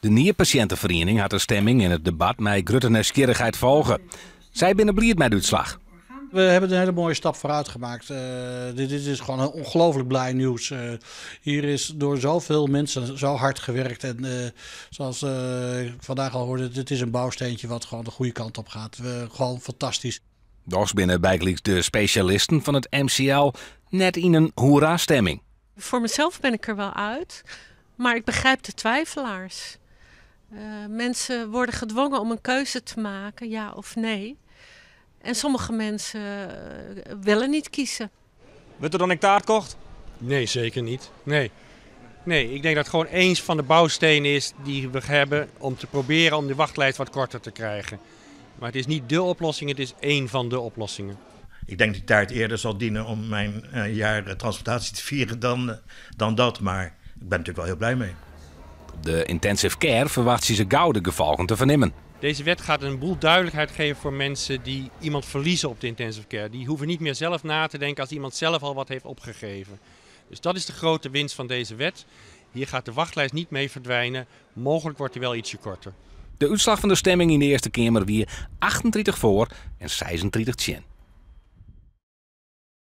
De Nierpasjinteferiening hat de stemming en it debat mei grutte nijsgjirrichheid folge. Sy binne bliid mei de útslach. We hebben een hele mooie stap vooruit gemaakt. Dit is gewoon een ongelooflijk blij nieuws. Hier is door zoveel mensen zo hard gewerkt. En zoals ik vandaag al hoorde, dit is een bouwsteentje wat gewoon de goede kant op gaat. Gewoon fantastisch. Dochs binne bygelyks de spesjalisten fan it MCL net yn in hoera-stemming. Voor mezelf ben ik er wel uit, maar ik begrijp de twijfelaars. Mensen worden gedwongen om een keuze te maken, ja of nee. En sommige mensen willen niet kiezen. Wurdt der dan ek taart kocht? Nee, zeker niet. Nee. Nee, ik denk dat het gewoon eens van de bouwstenen is die we hebben om te proberen om de wachtlijst wat korter te krijgen. Maar het is niet dé oplossing, het is één van de oplossingen. Ik denk dat die taart eerder zal dienen om mijn jaar transplantatie te vieren dan dat. Maar ik ben natuurlijk wel heel blij mee. Op de intensive care ferwachtsje se gau de gefolgen te fernimmen. Deze wet gaat een boel duidelijkheid geven voor mensen die iemand verliezen op de intensive care. Die hoeven niet meer zelf na te denken als iemand zelf al wat heeft opgegeven. Dus dat is de grote winst van deze wet. Hier gaat de wachtlijst niet mee verdwijnen. Mogelijk wordt die wel ietsje korter. De útslach fan de stemming yn de Earste Keamer wie 38 foar en 36 tsjin.